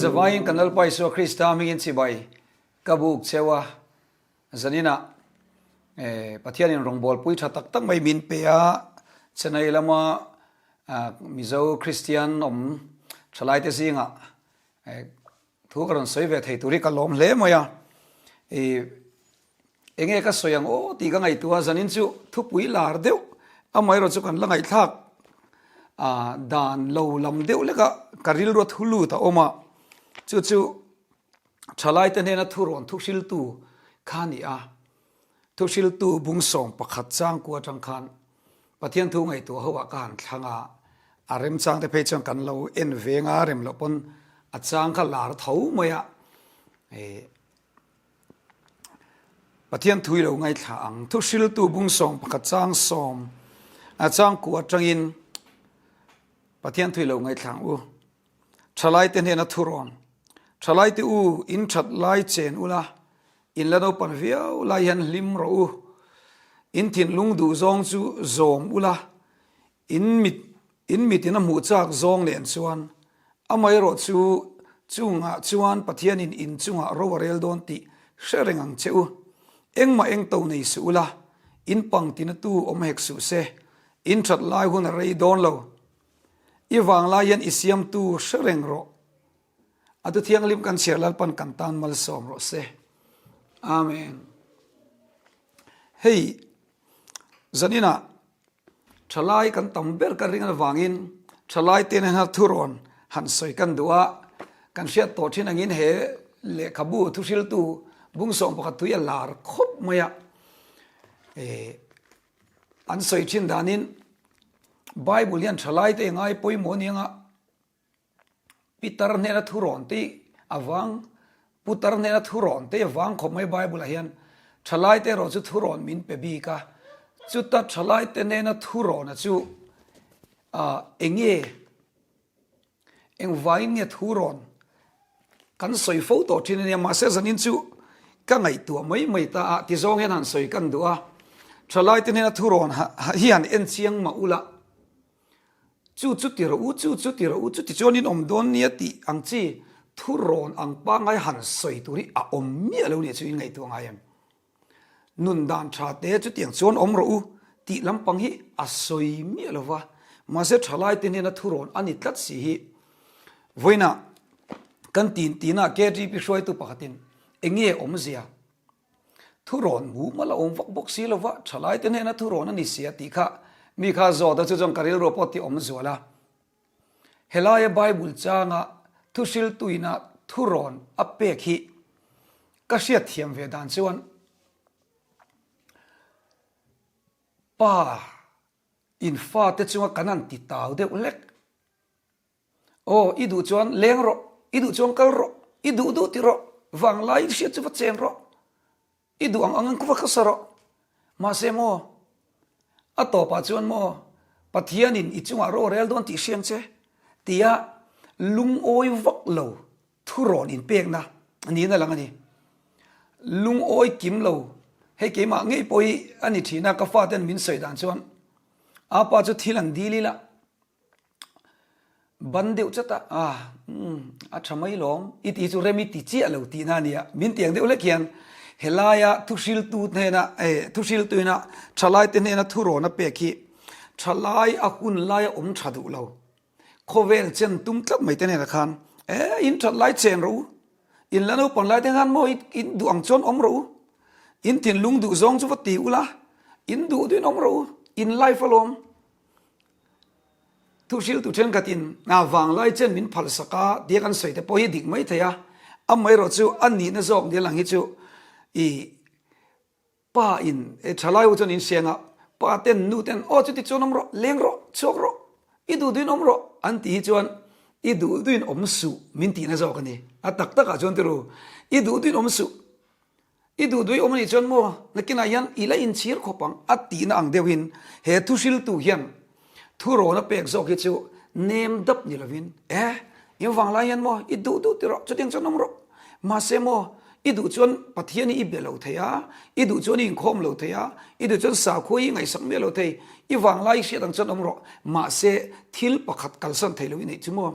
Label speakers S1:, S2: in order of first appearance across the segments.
S1: zavaiin kan Lalpa Isua Krista hmingin chibai ka buk cheu a, zaninah Pathianin rawngbawlpui tha tak tak mai min pe a, Chennai lama Mizo Kristian awm thalaite zingah thu ka rawn sawi ve thei tur hi ka lawm hle mai a. Enge ka sawi ang aw tih ka ngaihtuah a, zanin chu thupui lar deuh amaherawh chu kan la ngaihthlak dan lo lam deuh lek a, ka rilru a thu lut a awm a, chu chu thalaite hnena thurawn thuhriltu kha a ni a, thuhriltu bungsawm pakhat changkua atang khan Pathian thu ngaihtuah ho ah ka han thlang a, a remchang te phei chuan kan lo en veng a, rem loh pawn a chang kha lar tho mai a. Pathian thui lo ngaithla ang. Thuhriltu bungsawm pakhat changsawm a changkua atangin Pathian thui lo ngaithla ang u. Thalaite hnena thurawn. Thalaite u, in that lai chen ula, in la naupan viau lai hian hlim rawh u. In thinlung duh zawng chu zawm ula, In mit, in mitin a hmuh chak zawng nen chuan, amaherawh chu chungah chuan Pathianin in chungah ro a rel dawn tih hre reng ang che u. Engmah eng to nei suh ula, in pang tinatu awm hek suh se, in that lai hun a rei dawn lo. I vang lai hian i siamtu hre reng rawh. A tu thianghlim kan chhiar Lalpan kan tan malsawm rawh se. Amen. Hei, zaninah Thalai kan tam ber ka ring avangin thalai te nena thurawn han sawi kan duh a, kan hriat tawh thin angin he lehkhabu thuhriltu bungsawm pakhat tui a lar khawp mai a, eh an sawi thin danin Bible hian thalai te ngai pawimawh aniang a. Pitar hnena thurawn te avang, Putar hnena thurawn te avang khawp mai Bible ah hian thalai te erawh chu thurawn min pe bik a, chuta thalai te hnena thurawn a chu ah enge engvangin nge thurawn kan sawi fo tawh thin ania mahse zanin chu ka ngaihtuah mai mai ta a tizawng hian han sawi kan duh a, thalai te hnena thurawn hi han en chiang mah ula. Chu chu ti rawh u, chu chu ti rawh u, chuti chuan in awm dawn nia tih ang chi thu rawn ang pangngai han sawi tur hi a awm miah lo nia chu in ngaihtuah ngai em? Nun dan tha te chutiang chuan awm rawh u tih lampang hi a sawi miah lo va, mahse thalai te hnena thu rawn a ni tlat si hi vawiinah kan tin tinah KTP hruaitu pakhatin eng nge awmzia? Thurawn mumal a awm vak bawk si lova, thalaite hnena thurawn a ni si a tih kha mi kha zawt a, chu chuan ka rilru pawh tih awm zual a. Helaia Bible changa thuhriltuina thurawn a pek hi ka hriatthiam ve dan chuan pa in fate chunga kan han ti tau deuh hlek. Aw, i duh chuan leng rawh, i duh chuan kal rawh, i duh duh ti rawh, vanglai i hriat chu va chen rawh, i duh ang ang ang va khasa rawh. Mahse maw, a tawpah chuan maw, Pathianin i chungah ro a rel dawn tih hriang che, tia lungawi vak lo thurawn inpekna niin a lang a ni. Lungawi kim lo, hei keimah ngei pawh hi a ni thin a, ka faten min sawi dan chuan, Apa chu thil an dil ila, Ban deuh chat a, ah umm a tha mai lawm, i tih chu rem i ti chiah lo tihna a nia, min tiang deuh hlek hian helaia thuhriltu hnena eh thuhriltu ina thalaite hnena thurawn a pek hi thalai a hun laia awm tha duh lo, khawvel chen tum tlat mai te hnenah khan eh in that lai chen rawh u, in la naupang lai te khan maw in duh ang chuan awm rawh u, in thinlung duh zawng chu va ti ula, in duh duhin awm rawh u, in life alawm. Thuhriltu thenkhatin a vanglai chen min phalsak a tia kan sawi te pawh hi dik mai thei a, amaherawh chu a nihna zawk nia lang hi chu i pa in e thalai ho chuan in hriang a, pa ten nu ten aw chuti chuan awm rawh, leng rawh, chhuak rawh, i duh duhin awm rawh an tih hi chuan i duh duhin awm suh min tihna zawk a ni. A tak takah chuan tiru i duh duhin awm suh. I duh duih awm a nih chuan maw nakinah hian i la inchhir khawp ang a tihna ang deuhin he thuhriltu hian thurawn a pek zawk hi chu nem dap ni lovin e in vanglai hian maw i duh duh ti rawh chutiang chuan awm rawh mahse maw i duh chuan Pathian hi i be lo thei a i duh chuan i inkhawm lo thei a i duh chuan sakhua hi i ngaihsak miah lo thei i vanglai i hriat ang chuan awm rawh mahse thil pakhat kalsan thei lo i neih chu maw.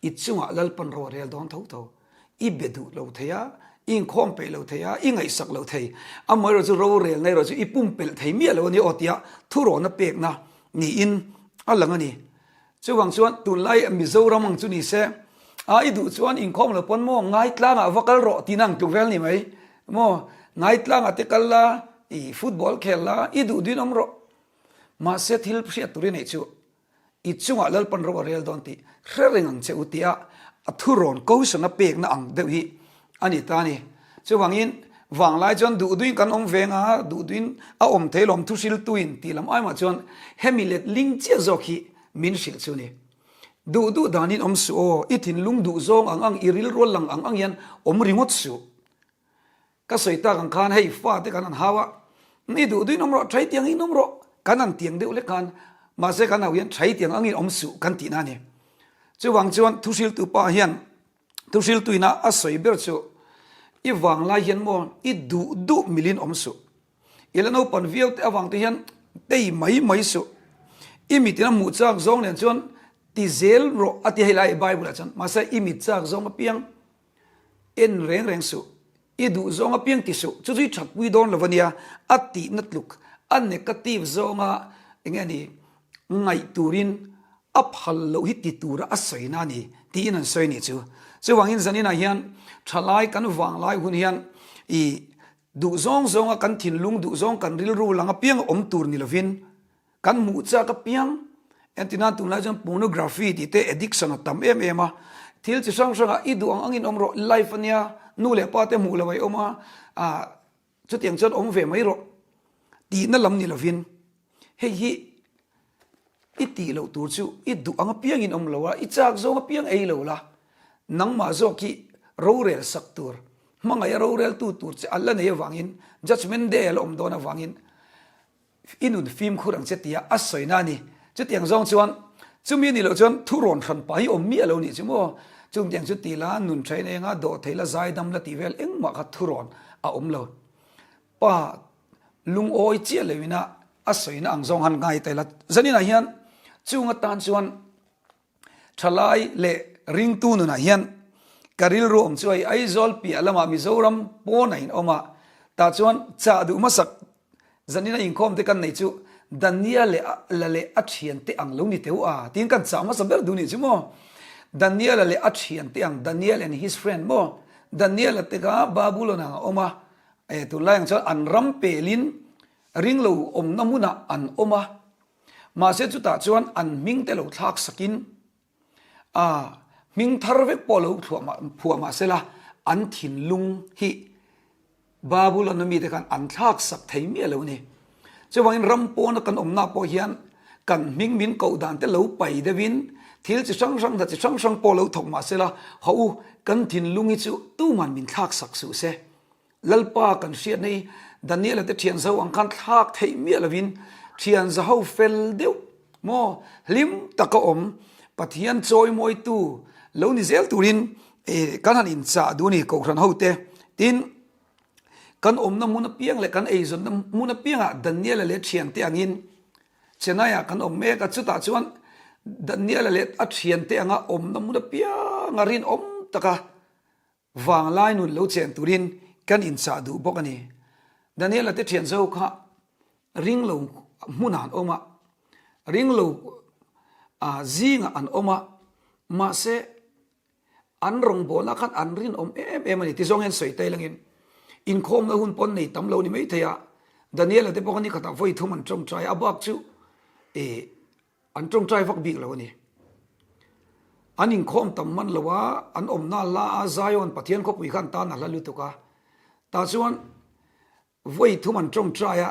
S1: I chungah Lalpan ro a rel dawn tho tho. I be duh lo thei a, i inkhawm peih lo thei a, i ngaihsak lo thei. Amaherawhchu chu rorelna erawh chu i pumpelh thei miah lo a ni aw tia thurawhna pekna niin a lang a ni. Chuvang chuan tunlai Mizoram ang chu ni se, a i duh chuan inkhawm lo pawn maw ngaitlangah va kal rawh tihna ang tluk vel ni mai maw, ngaitlangah te kal la, i football khel la, i duh duhin awm rawh. Mahse thil hriat tur i neih chu i chungah Lalpan ro a rel dawn tih hre reng ang che u tia a thurawn kohhran a pekna ang deuh hi a ni ta a ni. Chuvangin vanglai chuan duh duhin kan awm veng a, duh duhin a awm thei lawm thu hriltuin tih lam aimah chuan hemi let ling chiah zawk hi min hrilh chu a ni. Duh duh danin awm suh aw, i thinlung duh zawng ang ang, i rilrual lang ang ang hian awm ringawt suh. Ka sawi tak ang khan hei fate kan han hau a, ni duh duhin awm rawh, thai tiang in awm rawh kan han tiang deuh lek khan mahse kan hau hian thai tiang angin awm suh kan tihna a ni. Chuvang chuan thuhriltu pa hian thuhriltuina a sawi ber chu i vanglai hian maw i duh duh milin awm suh, i la naupan viau te avang te hian tei mai mai suh, i mitin a hmuh chak zawng nen chuan ti zel rawh a ti hei lai Bible ah chuan mahse i mit chak zawng apiang En reng reng suh, i duh zawng apiang ti suh, chu chu i thatpui dawn lo a nia, a tihna tluk, a negative zawnga eng nge ni ngaih turin a phal loh hi ti tura a sawina a ni tiin an sawi a nih chu. Chuvangin zaninah hian thalai kan vanglai hun hian i duh zawng zawnga kan thinlung duh zawng kan rilru lang apiang a awm tur ni lovin Kan hmuh chak apiang, entirnan tunlai chuan pornography tih te addiction a tam em em a, thil chi hrang hrangah i duh ang angin awm rawh, life ania, nu leh pa te hmuh lo a i awm a, ah chutiang chuan awm ve mai rawh tihna lam ni lovin hei hi i tih loh tur chu i duh ang apiangin awm lo a, i chak zawng apiang ei lo la, nangmah zawk hi rorel sak tur, hmangaih a roreltu tur che a la nei avangin judgement day a la awm dawn avangin I nun fimkhur ang che tia a sawina a ni. Chutiang zawng chuan chumi ni loh chuan thu rawn hran pah hi awm miah lo nih chu maw? Chungtiang chu ti la, nun tha in enga dawh thei la, zaidam la tih vel engmah kha thu rawn a awm lo. Pa lungawi chiah lo ina a sawina ang zawng han ngai ta ila. Zaninah hian chung atan chuan Thalai leh ringtu nunah hian ka rilru awm chu hei Aizawl piah lamah Mizoram pawn a inawm a, tah chuan chah duh hmasak zanin a inkhawm te kan neih chu Daniel leh la leh a thiante ang lo ni teu a tiin kan chah hmasa ber duh nih chu maw? Daniel-a leh a thiante ang, Daniel and his friend maw? Daniel-a te kha Babulon ang a awm a, eh tunlai ang chuan an ram pelin ringlo awmna hmunah an awm a, Mahse chutah chuan an hming te lo thlak sakin a hming thar vek pawh lo phuah mahsela an thinlung hi Babulon-a mite khan an thlak sak thei miah lo a ni. Chuvangin ram pawna kan awmna pawh hian kan hming min koh dan te lo pai deuhin thil chi hrang hrang hna chi hrang hrang pawh lo thawk mahsela haw u kan thinlung hi chu tuman min thlak sak suh se. Lalpa kan hriatna hi Daniela te thian zaho ang khan thlak theih miah lovin thian zaho fel deuh maw hlim taka awm Pathian chawimawitu lo ni zel turin kan han inchah duh a ni Kohhran hote. Tin, kan awmna hmun apiang leh kan eizawnna hmun apiangah Daniela leh thiante angin Chennai-ah kan awm mek a, chutah chuan Daniela leh a thiante anga awmna hmun apianga rinawm taka Vanglai nun lo chen turin kan inchah duh bawk a ni. Daniela te thian zo kha ringlo hmunah an awm a, ringlo zingah an awm a, mahse an rawngbawlna khan an rinawm em em a ni. Tizawng hian sawi tail angin inkhawmna hun pawn nei tam lo ni maithei a, Daniela te pawh kha nikhatah vawi thum an tawngtai a, a bak chu ih An tawngtai vak bik lo a ni. An inkhawm tam man lo a, an awmna hla a Zion Pathian khawpui khan tan a hla lutuk a. Tah chuan vawi thum an tawngtai a,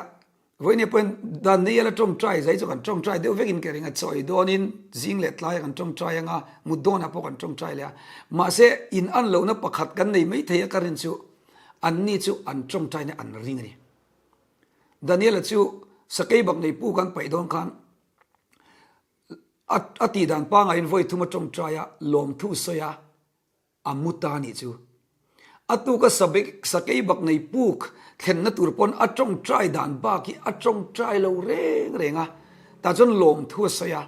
S1: vawiin pawhin Daniel a tawngtai zai chu kan tawngtai deuh vekin ka ring a, chawi dawnin zing leh tlai ah kan tawngtai anga, mut dawnah pawh kan tawngtai leh a. Mahse in an lohna pakhat kan nei maithei a ka rin chu anni chu an tawngtaina an ring a ni. Daniel-a chu sakei bak nei pu kan paih dawn khan a tih dan pangaiin vawi thum a tawngtai a, lawmthu sawi a, a mu ta nih chu. A tuka sakei bak nei puk thlenna tur pawn a tawngtai dan bak hi a tawngtai lo reng reng a, tah chuan lawmthu a sawi a.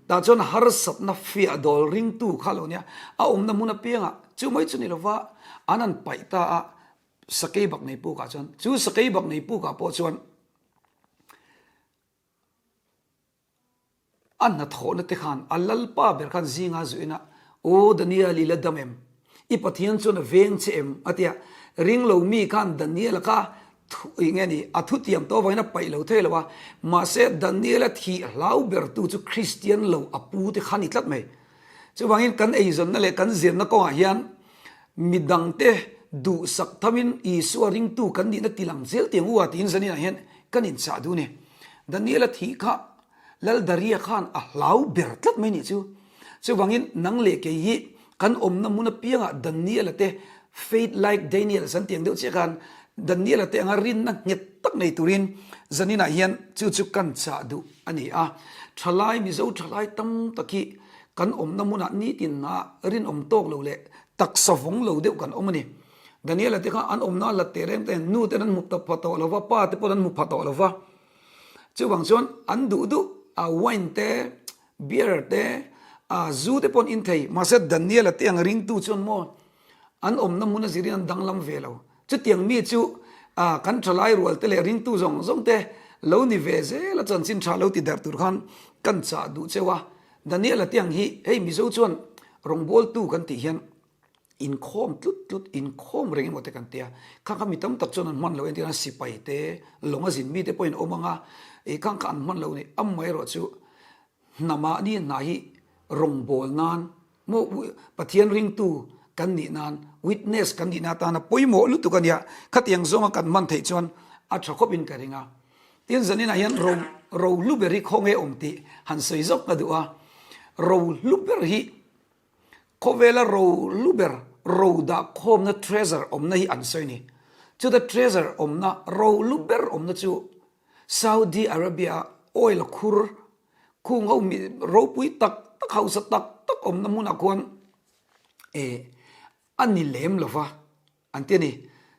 S1: Tah chuan harsatna fiah dawl ringtu kha lo nia, a awmna hmun apiangah chu mai chu ni lova an han paih ta a, sakei bak nei pukah chuan, chu sakei bak nei pukah pawh chuan a hnathawhna te khan a lalpa ber khan zinga zuin a, Aw Daniel i la dam em? I Pathian chuan a veng che em? a ti a, ringlo mi khan Daniel-a kha Thu eng nge ni? A thutiam tawh avangin a paih lo thei lo a, mahse Daniela thih hlau bertu chu Kristian lo a pu te kha a ni tlat mai. Chuvangin kan eizawnna leh kan zirna kawngah hian midangte duhsak thamin Isua ringtu kan nihna tilang zel tiang u a tiin zaninah hian kan inchah duh a ni. Daniela thih kha Lal Daria khan a hlau ber tlat mai nih chu. Chuvangin nang leh kei hi kan awmna hmun apiangah Daniela te faith like Daniel zan tiang deuh chiah khan Daniela te anga rinna nghet tak nei turin zaninah hian chu chu kan chah duh a ni a. Thalai Mizo thalai tam tak hi kan awmna hmunah nitin hna rinawm tawk lo leh taksa vawng lo deuh kan awm a ni. Daniela te kha an awmna a lat teh reng te nu ten an hmu pha tawh lo va, pa te pawh an hmu pha tawh lo va. Chuvang chuan an duh duh a wine te, beer te, a zu te pawh an in thei. Mahse Daniel-a te ang ringtu chuan maw an awmna hmun a zirin an danglam ve lo. Chutiang mi chu a kan thalai rual te leh ringtu zawng zawng te lo ni ve zel a chanchin tha lo ti darh tur khan kan chah duh cheu a. Daniel-a te ang hi hei Mizo chuan rawngbawltu kan tih hian Inkhawm tlut tlut, inkhawm reng emaw te kan tia. Khang kha mi tam tak chuan an hman lo entir a, sipai te, lawng a zin mi te pawhin awm ang a, ih khang kha an hman lo a ni. Amaherawh chu hnamahni hna hi rawngbâwl nan maw Pathian ringtu kan nih nan, witness kan nihna atana pawimawh lutuk a nia. Khatiang zawnga kan hman theih chuan a tha khawpin ka ring a. Tin zaninah hian ro ro hlu ber hi khawnge awm tih han sawi zawk ka duh a. Ro hlu ber hi Khawvela ro lu ber, ro dah khawmna treasure awmna hi an sawi ni. Chuta treasure awmna, ro lu ber awmna chu Saudi Arabia-a oil khur, khung ho mi ropui tak tak, hausa tak tak awmna hmunah khuan eh a ni lem lo va an ti a ni.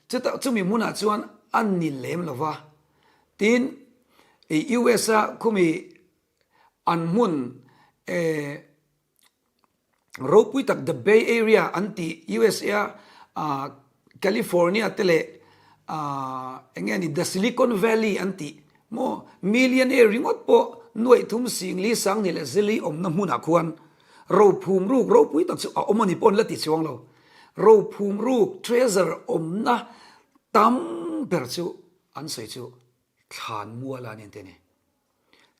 S1: Chuta chumi hmunah chuan a ni lem lo va. Tin, US-a khumi an hmun eh ropui tak The Bay Area an tih USA a California te leh eng nge ni The Silicon Valley an tih maw millionaire ringawt pawh nuaih thum singli sanghnih leh zili awmna hmunah khuan rophum ruk ropui tak chu a awm a ni pawh an la ti chuang lo. Rophum ruk treasure awmna tam ber chu an sawi chu thlanmual a ni an ti a ni.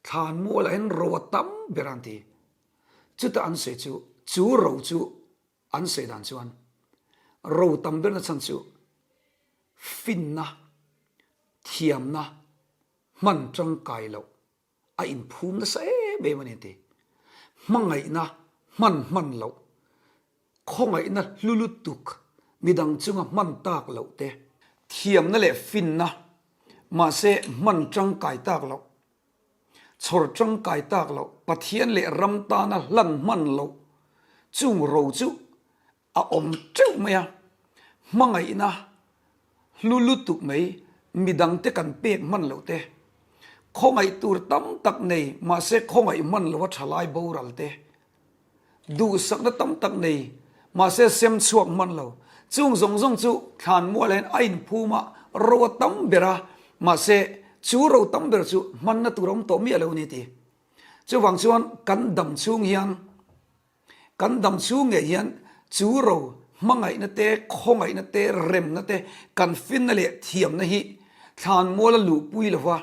S1: Thlanmualah hian ro a tam ber a an ti. Chuta an sawi chu, chu ro chu an sawi dan chuan ro tam berna chhan chu finna, thiamna, hman tangkai loh a inphum nasa em em a ni an ti. Hmangaihna hman hman loh, khawngaihna hlu lutuk midang chunga hman tak loh te, thiamna leh finna mahse hman tangkai tak loh, Chhawr tangkai tak loh, Pathian leh ram tana hlan hman loh chung ro chu a awm teuh mai a. Hmangaihna hlu lutuk mai midangte kan pek hman loh te, khawngaih tur tam tak nei mahse khawngaih hman loha thalai boral te, Duhsakna tam tak nei, mahse sem chhuak hman lo. Chung zawng zawng chu thlan mual hian a inphum a, ro a tam ber a, mahse chu ro tam ber chu hmanna tur a awm tawh miah lo a ni ti. Chuvang chuan kan dam chhung hian, kan dam chhung ngei hian chu ro hmangaihna te, khawngaihna te, remna te, kan finna leh thiamna hi thlan mual a luhpui lo va,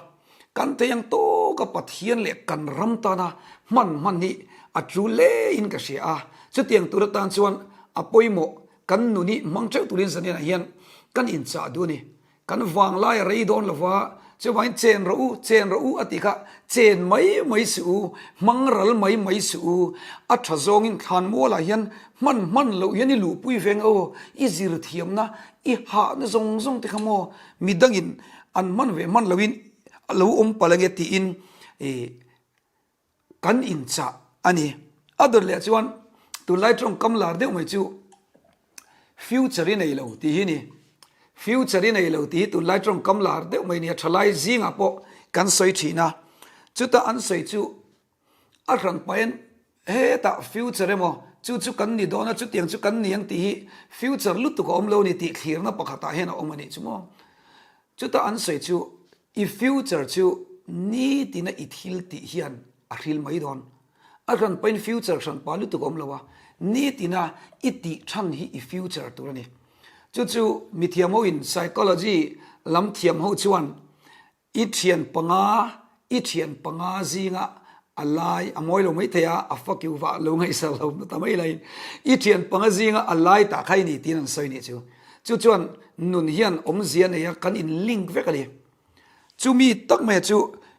S1: Kan thei ang tawka Pathian leh kan ram tana hman hman hi a tul hlein ka hria a, chutiang tur atan chuan a pawimawh kan nun hi hmang theuh turin zanianah hian kan inchah duh a ni. Kan vanglai a rei dawn lova, chuvangin chen rawh u, chen rawh u a tih kha chen mai mai suh u, hmang ral mai mai suh u, a tha zawngin thlan mualah hian hman hman loh hian i luhpui veng aw, i zir thiamna, i hahna zawng zawng te kha maw midangin An hman ve hman loin a lo awm palh ange tiin kan inchah a ni. A dawt leh chuan tunlai tawngkam lar deuh mai chu future i nei lo tih hi a ni. Future i nei lo tih hi tunlai tawngkam lar deuh mai a ni a, thalai zingah pawh kan sawi thin a. Chuta an sawi chu a hran pahin. Hetah future emaw chu chu kan ni dawn a, chutiang chu kan ni ang tih hi future lutuk a awm lo a ni tih thlirna pakhatah hian a awm a nih chu maw. Chuta an sawi chu i future chu nitina i thil tih hian a hril mai dawn. A hranpain future hranpa lutuk a awm lo a, nitina i tih than hi i future tur a ni. Chu chu mithiam hoin psychology lam thiam ho chuan I thian panga, i thian panga zinga a lai, a mawi lo mai thei a, a fuck you vah lo ngaihsar lo ta mai laiin, i thian panga zinga a lai tah kha i ni tiin an sawi nih chu. Chu chuan nun hian awmzia nei a, kan in link vek a ni. Chumi tak mai chu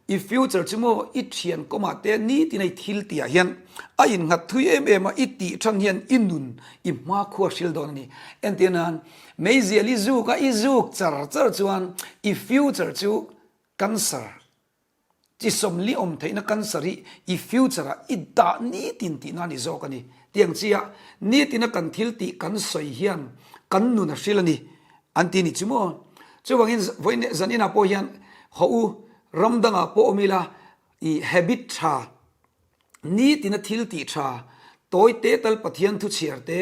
S1: i future chu maw i thian kawmah te nitin a i thil tihah hian a innghat thui em em a, i tih than hian i nun i hmakhua hril dawn a ni. Entir nan, Meizial i zuk a, i zuk char char chuan i future chu cancer, chi sawmli awm theihna cancer hi i future ah i dah nitin tihna a ni zawk a ni. Tiang chiah, nitina kan thil tih kan sawi hian kan nun a hril a ni an ti ni chu maw? Chuvangin vawiin zaninah pawh hian haw u, ram dangah pawh awm ila i habit tha, Nitina thil tih tha, tawi te tal Pathian thu chhiar te,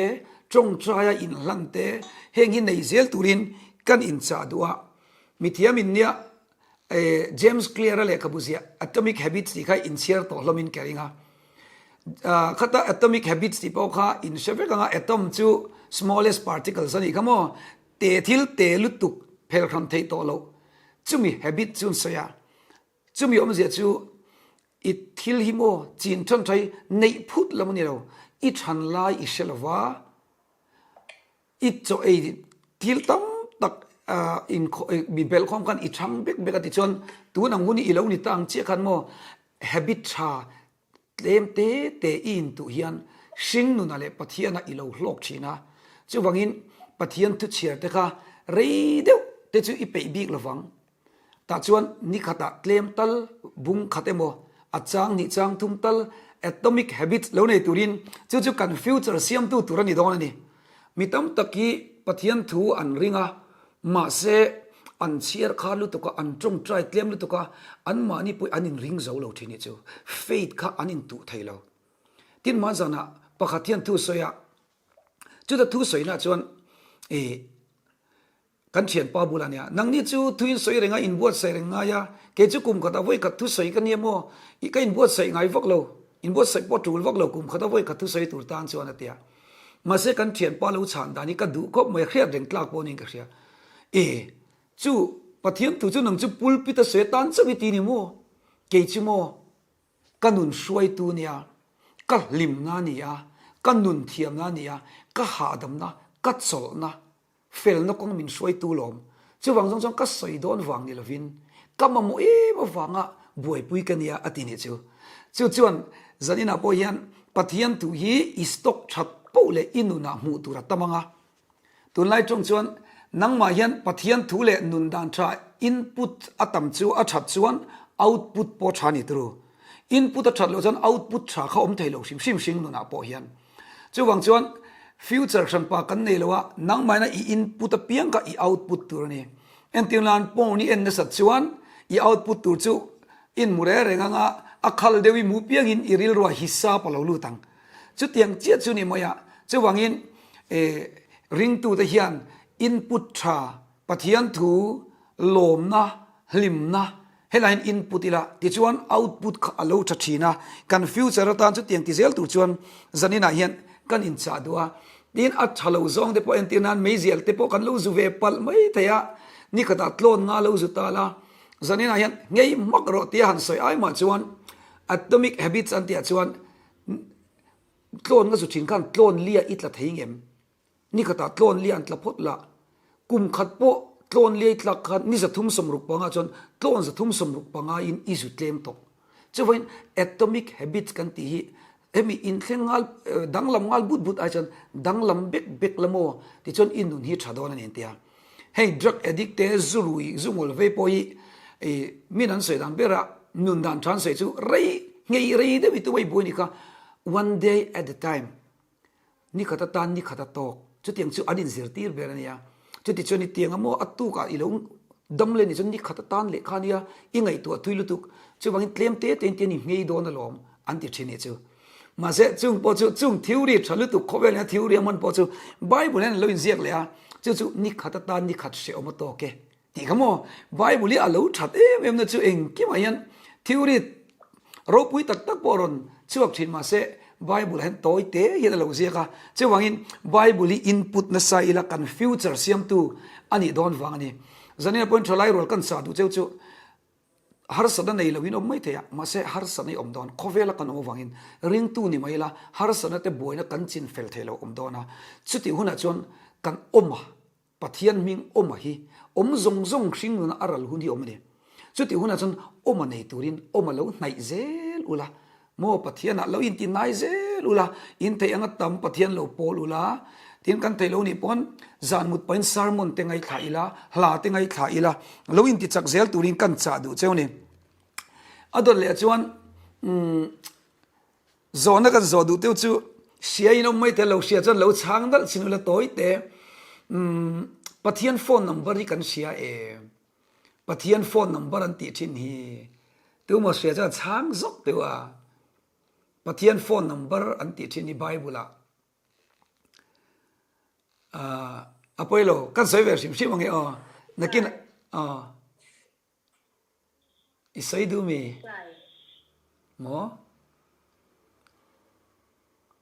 S1: tawngtaia inhlan te, heng hi nei zel turin kan inchah duh a. Mithiam in nia James Clear-a lehkhabu ziah Atomic Habits tih kha inchhiar tawh hlawmin ka ring a. Khata Atomic Habits tih pawh kha in hre vek ang a, atom chu smallest particles a nih kha maw? Te thil te lutuk phelhram theih tawh loh chumi habit chu an sawi a. Chumi awmzia chu i thil hi maw chin than tha hi neih phut lam a ni lo, i than lai i hre lo va, i chaw ei thil tam tak mi belh khawm khan i thang bek bek a tichuan tun ang hun hi i lo ni ta ang chiah khan maw habit tha Tlem te te i intuh hian hringnuna leh Pathiana i lo hlawk thin a, chuvangin Pathian thuchhiar te kha rei deuh te chu i peih bik lovang. Tah chuan ni khatah tlem tal bung khat emaw, a chang hnih chang thum tal atomic habits lo nei turin chu chu kan future siamtu tur a ni dawn a ni. Mi tam tak hi Pathian thu an ring a, Mahse, an chhiar kha lutuk a, an tawngtai tlem lutuk a, anmahni pawh an inring zo lo thin hi chu faith kha an intuh thei lo. Tin, hma zanah pakhat hian thu sawi a, chuta thu sawina chuan ih kan thianpa bulah nia, nangni chu thu in sawi reng a, inbuatsaih reng ngai a, kei chu kum khatah vawi khat thu sawi ka nia maw, ih ka inbuatsaih ngai vak lo, inbuatsaih pawh tul vak lo kum khatah vawi khat thu sawi tur tan chuan a ti a. Mahse kan thianpa lo chhan dan hi ka duh khawp mai, hriat reng tlak pawh niin ka hria. E, chu Pathian thu chu nang chu pulpit a sawi atan chauh i ti ni maw? Kei chu maw ka nun hruaitu nia, ka hlimna nia, ka nun thiamna nia, ka hahdamna, ka chawlhna, Felna kawng min hruaitu lawm. Chuvang zawng chuan ka sawi dawn vang ni lovin ka mamawh em avanga buaipui ka nia a ti nih chu. Chu chuan zaninah pawh hian Pathian thu hi i stock that poh leh i nunah hmuh tur a tam ang a. Tunlai tawng chuan nangmah hian Pathian thu leh nun dan tha input a tam chu a that chuan output pawh tha ni turu. Input a that loh chuan output tha kha awm thei lo hrim hrim hring nunah pawh hian. Chuvang chuan future hranpa kan nei lo a, nangmahina i input apiang kha i output tur a ni. Entir nan porn i en nasat chuan i output tur chu in hmu reng reng anga a khal deuh i hmuh piangin i rilruah hisap a lo lut ang. Chutiang chiah chu ni mai a, chuvangin ringtute hian input tha Pathian thu lawmna, hlimna helai hian input ila tichuan output kha a lo tha thin a, kan future atan chutiang ti zel tur chuan zaninah hian kan inchah duh a, tin a tha lo zawng te pawh entir nan meizial te pawh kan lo zu ve palh mai thei a, nikhatah tlawn nga lo zu ta la, zaninah hian ngei hmak rawh tia han sawi ai mah chuan atomic habits an tihah chuan tlawn nga zu thin khan tlawn lia i tla thei ngem? Ni khatah tlawn lian tla phawt lah, kum khat pawh tlawn liai tlak khan ni 365 chuan tlawn 365 in i zu tlem tawh. Chuvangin atomic habits kan tih hi hemi inthleng ngal danglam ngal but but ai chuan danglam bek bek la maw tichuan i nun hi tha dawn a ni an ti a. Hei drug addict te zu rui zu ngawl vei pawh hi min an sawi dan bera nun dan tha an sawi chu rei ngei rei deuh i tumah i buai ni kha one day at a time Ni khat atan ni khat a tawk. Chutiang chu an inzirtir ber a nia. Chutichuan i tiang a maw a tukah i lo dam leh ni chuan ni khat atan leh kha nia i ngaihtuah thui lutuk. Chuvangin tlem te te in tian i nghei dawn alawm an ti thin nih chu. Mahse, chung pawh chu, chung theory tha lutuk khawvel ina theory a hman pawh chu Bible hian a lo inziak leh a, chu chu ni khat atan ni khat hrehawm a tawk e tih kha maw? Bible hi a lo that em em na chu engkimah hian theory ropui tak tak pawh a rawn chhuak thin mahse Bible ah hian tawi te hian a lo ziak a, chuvangin Bible hi input nasa ila kan future siamtu a nih dawn vang a ni. Zanina pawhin thalai rual kan sah duh cheu chu harsatna nei loin awm mai thei a, mahse harsatna i awm dawn, khawvela kan awm avangin ringtu ni mai ila harsatna te buaina kan chin fel thei lo awm dawn a, chutih hunah chuan kan awm a, Pathian hming awm a hi awm zawng zawng hring nuna a ral hun hi awm a ni. Chutih hunah chuan awm a nei turin awm a lo hnaih zel ula, maw Pathianah lo intinai zel ula, in theih anga tam Pathian lo pawl ula, tin kan theih lo nih pawn zan mut pahin sermon te ngaithla ila, hla te ngaithla ila, lo intichak zel turin kan chah duh cheu ni. A dawt leh chuan umm. Zawhna kan zawh duh teuh chu hria in awm mai te lo hria chuan lo chhang dalh chin ula tawi te umm Pathian phone number hi kan hria em Pathian phone number an tih thin hi tumaw hria chuan chhang zawk teuh a Pathian phone number an tih thin hi Bible ah ah a pawi lo kan sawi ve hrim hrim ang e aw nakin aw. I sawi duh mi? Maw?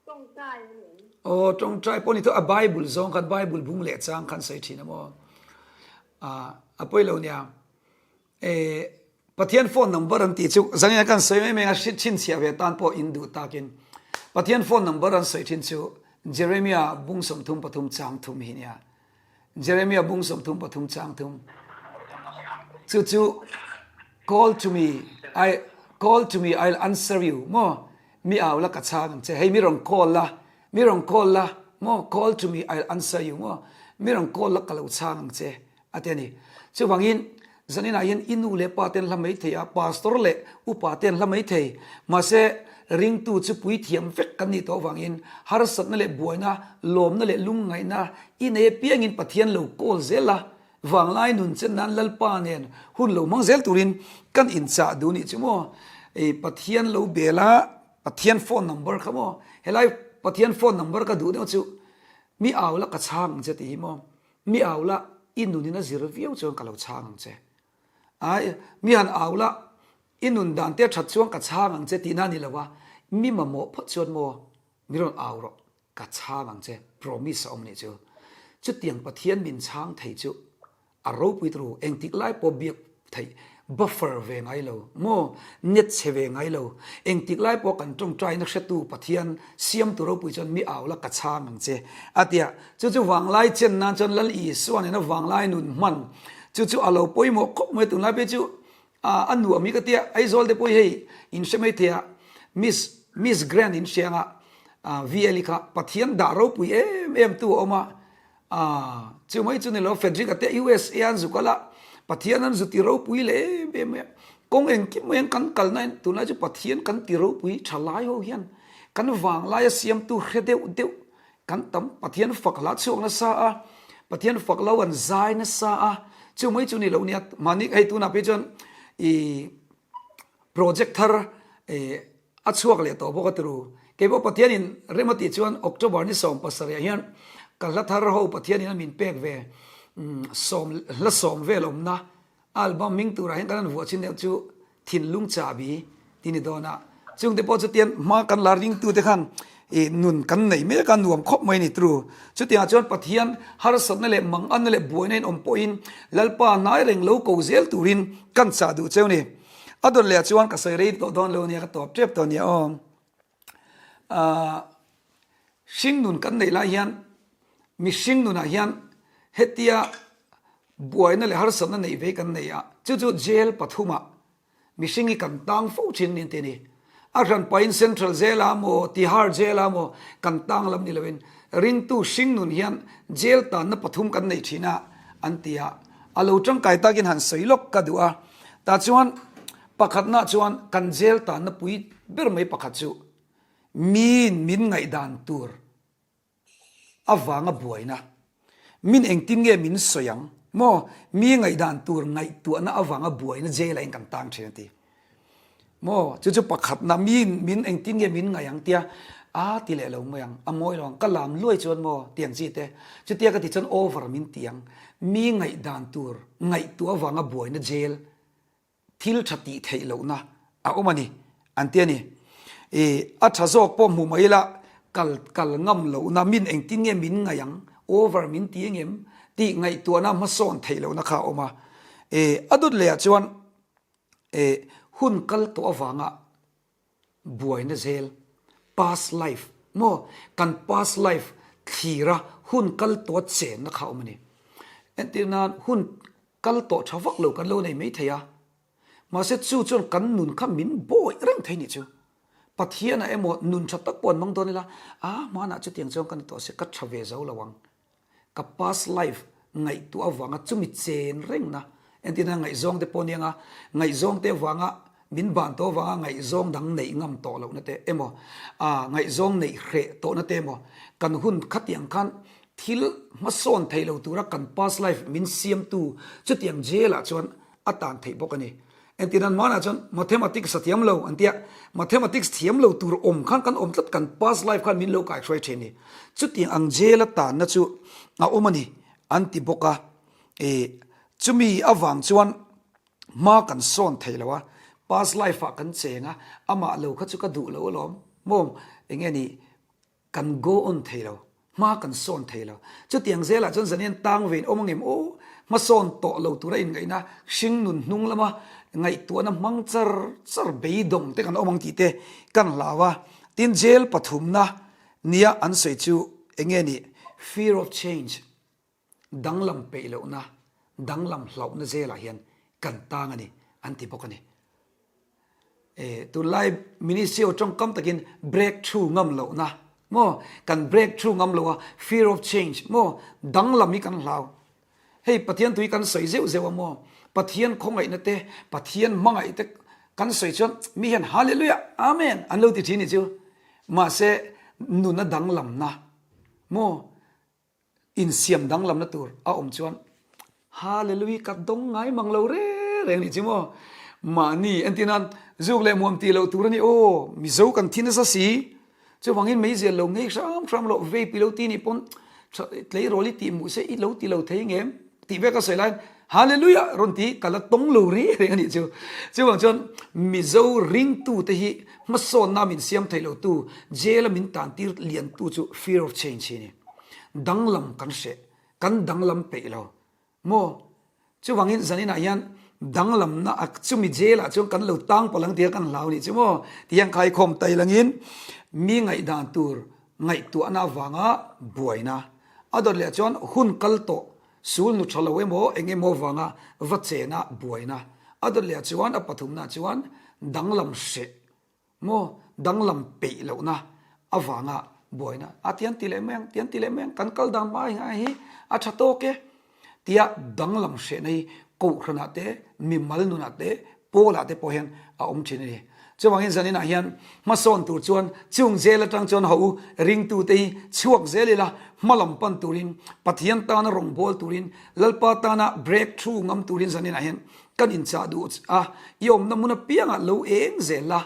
S2: Tawngtai a ni em?
S1: Aw, tawngtai pawh ni tawh a Bible zawng khan Bible bung leh chang khan sawi thin a maw? Ah, a pawi lo nia. Eh, Pathian phone number an tih chu zangin kan sawi mai mai a chhinchhiah ve tan pawh in duh takin Pathian phone number an sawi thin chu Jeremiah bung 33 chang thum hi nia. Jeremiah bung 33 chang thum. Chu chu call to me I call to me I'll answer you mo mi au la ka chhang ang che hei mi rawn call la mi rawn call la mo call to me I'll answer you mo mi rawn call la ka lo chhang ang che a ti a ni. Chuvangin zaninah hian i nu leh pa te an hla mai thei a, pastor leh upa te an hla mai thei. Mahse, ringtu chu puithiam vek kan nih tawh avangin harsatna leh buaina, lawmna leh lungngaihna i nei apiangin Pathian lo kawl zel a, vanglai nun chen nan Lalpa nen hun lo hmang zel turin kan inchah duh nih chu maw? Ei Pathian lo bel a, Pathian phone number kha maw? Helai Pathian phone number ka duh deuh chu mi au la ka chhang ang che tih hi maw? Mi au la, i nunin a zir viau chuan ka lo chhang ang che. Ai, mi han au la, i nun dan te a that chuan ka chhang ang che tihna a ni lo a, mi mamawh phawt chuan maw, mi rawn au rawh, ka chhang ang che, promise a awm nih chu. Chutiang Pathian min chhang thei chu a ropui turu, engtik lai pawh biak theih buffer ve ngai lo maw, net chhe ve ngai lo, engtik lai pawh kan tawngtaina hretu Pathian siamtu ropui chuan mi au la ka chhang ang che a ti a, chu chu vanglai chen nan chuan Lal Isua nena vanglai nun hman chu chu a lo pawimawh khawp mai tunlai phei chu a nuam hi ka tia Aizawl te pawh hi hei in hre mai thei a Miss Miss Grand in hria anga VL i kha Pathian dah ropui em em tu a awm a Aaa, chu mai chu ni lo, Frederick a te USA an zu kal a, Pathian an zu ti ropui leh em em mai a, kawng engkim mai an kan kalna in tunlai chu Pathian kan ti ropui tha lai ho hian kan vanglai a siamtu hre deuh deuh kan tam, Pathian fak hla chhuak nasa a, Pathian fak lo an zai nasa a, chu mai chu ni lo nia, mahni hei tunah phei chuan ih project thar ih A chhuak leh tawh bawk a turu. Keipawh Pathianin rem a tih chuan October ni 17 ah hian ka hla thar ho Pathianin a min pek ve sawm hla sawm vel awmna album hming turah hian kan han vuah chin deuh chu Thinlung Chahbi tih ni dawn a. Chungte pawh chutian hma kan la ringtute khan ih nun kan neih mek a nuam khawp mai a ni turu. Chutiangah chuan Pathian harsatna leh manganna leh buaina in awm pawhin Lalpa hnai reng lo ko zel turin kan chah duh cheu ni. A dawt leh ah chuan ka sawi rei tawh dawn lo nia ka tawp tep tawh nia aw. Ahh hring nun kan neih lai hian mihring nunah hian hetia buaina leh harsatna neih ve kan nei a, chu chu jail pathumah mihring hi kan tang fo thin nin tih a ni. A hran pahin Central Jail ah maw Tihar Jail ah maw kan tang lam ni loin ringtu hring nun hian jail tanna pathum kan nei thin a an ti a, a lo tangkai takin han sawi lawk ka duh a. Tah chuan pakhatna chuan kan jail tanna pui ber mai pakhat chu miin min ngaihdan tur avanga buaina, min engtin nge min sawi ang maw, mi ngaihdan tur ngaihtuahna avanga buaina jail ah hian kan tang thin a ti. Maw, chu chu pakhatna min min engtin nge min ngaih ang tia a ti leh lo mai ang, a mawi lo ang, ka lam luai chuan maw tiang chi te, chutia ka ti chuan over min ti ang, mi ngaihdan tur ngaihtuah avanga buaina jail thil tha tih theih lohna a awm a ni an ti a ni. I a tha zawk pawh hmuh mai ila kal kal ngam lohna min engtin nge min ngaih ang, over min ti engem tih ngaihtuahna hmasawn theih lohna kha a awm a. I a dawt lehah chuan E hun kal tawh avanga buaina zel, past life maw, kan past life thlira hun kal tawha chenna kha a awm a ni. Entir nan hun kal tawh tha vak lo kan lo nei mai thei a, mahse chu chuan kan nun kha min bawi reng thei nih chu. Pathianah emaw nun tha tak pawh an hmang dawn ila, a hmanah chutiang chuan ka ni tawh se ka tha ve zo lo ang. Ka past life ngaihtuah avanga chumi chen rengna, entirna ngaihzawng te pawh aniang a, ngaihzawng te avanga min ban tawh avanga ngaihzawng dang neih ngam tawh lohna te emaw, ah ngaihzawng neih hreh tawhna te emaw, kan hun khatiang khan thil hmasawn thei lo tura kan past life min siamtu chutiang jail ah chuan a tan theih bawk a ni. Entir an hmanah chuan mathematics a thiam lo an tia, mathematics thiam lo tur awm khan kan awm tlat, kan past life khan min lo kaihruai thin ni. Chutiang ang jail a tanna chu a awm a ni an ti bawk a, e chumi avang chuan hma kan sawn thei lo a, past life ah kan cheng a, amah lo kha chu ka duh lo alawm, maw enge ni Kan go on thei lo, hma kan sawn thei lo. Chutiang zelah chuan zanian tang vein awm angem aw, hma sawn tawh lo tura inngaihna, hring nun hnung lama ngaihtuahna hmang char char beidawng te kan awm ang tih te kan hlau a. Tin, jail pathumna nia an sawi chu eng nge ni? Fear of change. Danglam peih lohna, danglam hlauhna zelah hian kan tang a ni, an ti bawk a ni. E, tunlai ministry ho tawngkam takin break through ngam lohna maw, kan break through ngam lo a, fear of change maw, danglam hi kan hlau. Hei Pathian tui kan sawi zeuh zeuh a maw, Pathian khawngaihna te, Pathian hmangaih te kan sawi chuan mi hian Hallelujah, Amen an lo ti thin ni chu. Mahse nuna danglamna maw, Insiam danglamna tur a awm chuan Hallelujah ka dawng ngai mang lo reng reng nih chu maw. Mahni entir nan zuk leh muam tih loh tur a ni aw, Mizo kan thi nasa si. Chuvangin meizial lo ngei hram hram loh vape i lo ti nih pawn tleirawl i tih muh se i lo ti lo thei ngem tih vek a sawi laiin Hallelujah rawn ti ka la tawng lo reng reng a nih chu. Chuvang chuan Mizo ringtute hi hmasawnna min siam thei lotu jail a min tantir liantu chu fear of change hi a ni. Danglam kan hreh, kan danglam peih lo maw? Chuvangin zaninah hian danglamna a chumi jail ah chuan kan lo tang palh ang tia kan hlau nih chu maw? Ti hian khaikhawm tai langin mi ngaihdan tur ngaihtuahna avanga buaina a dawt leh chuan hun kal tawh sul nu tha lo emaw eng emaw avanga va chena buaina a dawt leh chuan a pathumna chuan danglam hreh Maw danglam peih lohna avanga buaina a tian ti leh mai ang, tian ti leh mai ang, kan kal dan hma hi hi a tha tawk e tia danglam hrehna hi kohhranah te, mimal nunah te, pawlah te pawh hian a awm thin a ni. Chuvangin zaninah hian hmasawn tur chuan chung zel atang chuan ho u ringtute hi chhuak zel ila hmalam pan turin Pathian tana rawngbâwl turin Lalpa tana break through ngam turin zaninah hian Kan inchah duh a, i awmna hmun apiangah lo eng zel la,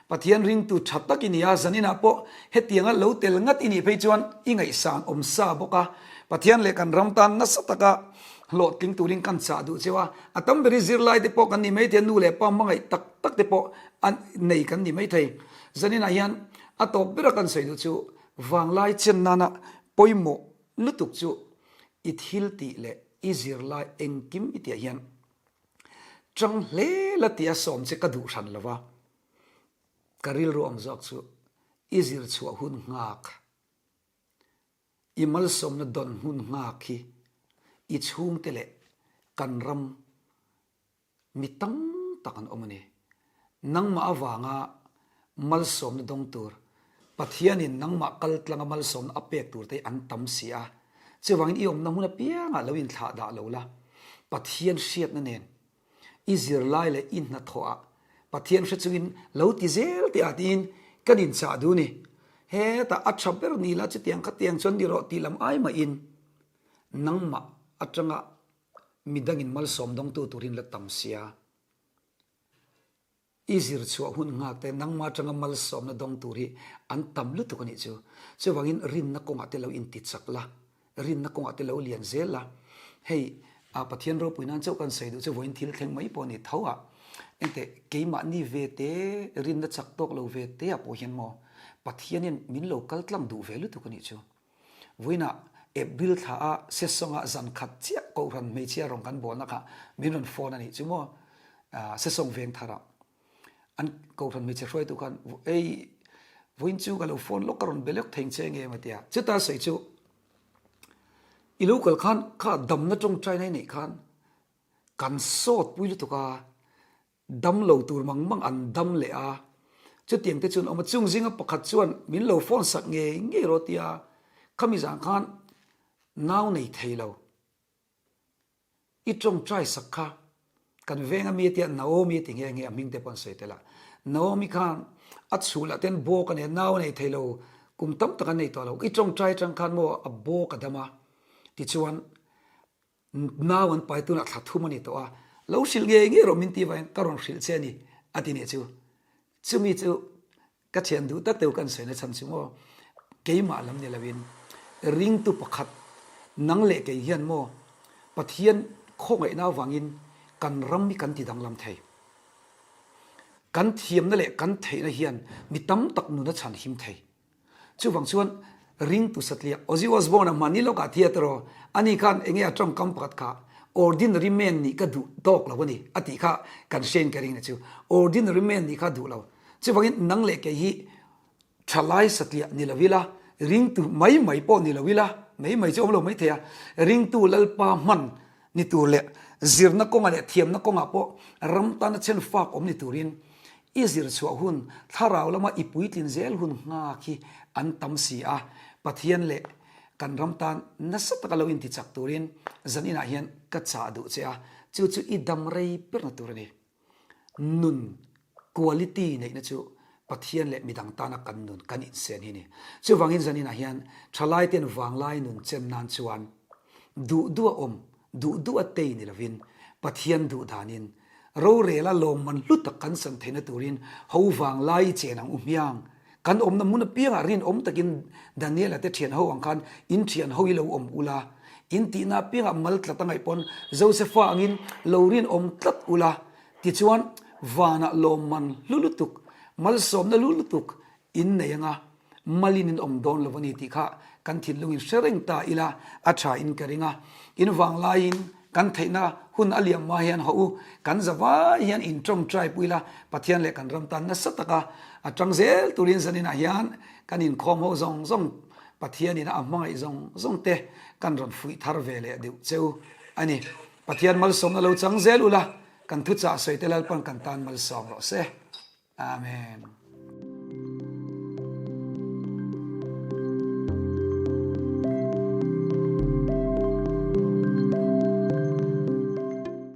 S1: Pathian ringtu tha tak i ni a, zaninah pawh hetianga lo tel ngat i nih phei chuan i ngaihsan awm sa bawk a, Pathian leh kan ram tan nasa taka hlawhtling turin kan chah duh cheu a, a tam ber i zirlai te pawh kan ni maithei a, nu leh pa hmangaih tak tak te pawh an nei kan ni maithei. Zaninah hian a tawp bera kan sawi duh chu vanglai chen nana pawimawh lutuk chu i thil tih leh i zirlai engkim i tihah hian Chang hle la tia sawm che ka duh hran lo va, ka rilru awm zawk chu i zir chhuah hun nghak, i malsawmna dawn hun nghak hi i chhungte leh kan ram mi tam tak an awm a ni. Nangmah avanga malsawmna dawng tur, Pathianin nangmah kal tlanga malsawmna a pek turte hi an tam si a. Chuvangin i awmna hmun apiangah lo inthlah dah lo la, Pathian hriatna nen i zirlai leh i hnathawhah Pathian hre chungin lo ti zel teh ah tiin kan inchah duh ni. Hetah a tha ber ni la chutiang khatiang chuan ni rawh tih lam ai mahin nangmah atanga midangin malsawm dawngtu turin la tam sia. I zir chhuah hun nghak te nangmah atanga malsawmna dawng tur hi an tam lutuk a nih chu. Chuvangin rinna kawngah te lo inti chak la, rinna kawngah te lo lian zel la. Hei ah Pathian ropui nan chauh kan sawi duh chu vawiin thil thleng mai pawh a ni tho a. Engteh keimahni ve te rinna chak tawk lo ve te ah pawh hian maw Pathianin min lo kal tlang duh ve lutuk a nih chu. Vawiinah April thla a Sesawngah zan khat chiah Kohhran hmeichhia rawn kan bawlna kha min rawn phone a nih chu maw Sesawng veng tharah an Kohhran hmeichhe hruaitu khan ei vawiin chu ka lo phone lawk ka rawn be lawk thei che nge maw tia chuta sawi chu i lo kal khan kha damna tawngtaina i neih khan kan sawt pui lutuk a Dam lo tur mang mang an dam leh a, chutiang te chuan awm a, chung zinga pakhat chuan min lo phone sak ngei ngei rawh tia khami zan khan nau nei thei lo. I tawngtai sak kha kan veng ami a tia Naomi a ti nghe nghe a hming te pawh an sawi tel a, Naomi khan a chhul ah ten bawk a nei a, nau a nei thei lo kum tam tak an nei tawh lo, i tawngtai atang khan maw a bawk a dam a tichuan Nau an pai tunah thla thum a ni tawh a, lo hrilh ngei ngei rawh min ti vangin ka rawn hrilh che a ni a ti nih chu. Chumi chu ka thian duh tak deuh kan sawi na chhan chu maw keimah lam ni loin ringtu pakhat nang leh kei hian maw Pathian khawngaihna avangin kan ram hi kan ti danglam thei. Kan thiamna leh kan theihna hian mi tam tak nun a chhan him thei. Chuvang chuan ringtu satliah Ozzy Osbourne-a hmani lawkah theatre aw, ani khan enge a tawngkam pakhat kha Ordinary man nih ka duh tawk lo a ni a tih kha kan hriain ka ring na chu. Ordinary man nih kha duh lo. Chuvangin nang leh kei hi thalai satliah ni lo ila, ringtu mai mai pawh ni lo ila, mai mai chu awm lo maithei a, ringtu Lalpa hman ni tur leh zirna kawngah leh thiamna kawngah pawh ram tana chen fak awm ni turin i zir chhuah hun thlarau lama i puitlin zel hun nghak hi an tam si a, Pathian leh kan ram tan nasa taka lo intichak turin zan inah hian ka chah duh che a, chu chu i dam rei berna tur a ni. Nun quality neihna chu Pathian leh midang tana kan nun kan insen hi a ni. Chuvangin zaninah hian thalaiten vanglai nun chen nan chuan duh duh a awm, duh duh a tei ni lovin Pathian duh danin rorela lawmman hlu tak kan san theihna turin ho vanglai i chen ang u hmiang. Kan awmna hmun apiangah rinawm takin Daniela te thian ho ang khan in thian ho hi lo awm ula, in tihna apiangah mal tlat a ngaih pawn Josefa angin lo rinawm tlat ula, tichuan vanah lawmman hlu lutuk, malsawmna hlu lutuk in nei anga malin in awm dawn lo a ni tih kha kan thinlungin hre reng ta ila a tha in ka ring a. In vanglaiin kan theihna hun a liam hma hian haw u, kan za vai hian in tawngtai pui la, Pathian leh kan ram tan nasa taka a tang zel turin zaninah hian kan inkhawm ho zawng zawng Pathianin a hmangaih zawng zawng te kan rawn fuih thar ve leh deuh cheu a ni. Pathian malsawmna lo chang zel ula, kan thuchah sawi te Lalpan kan tan malsawm rawh se. Amen.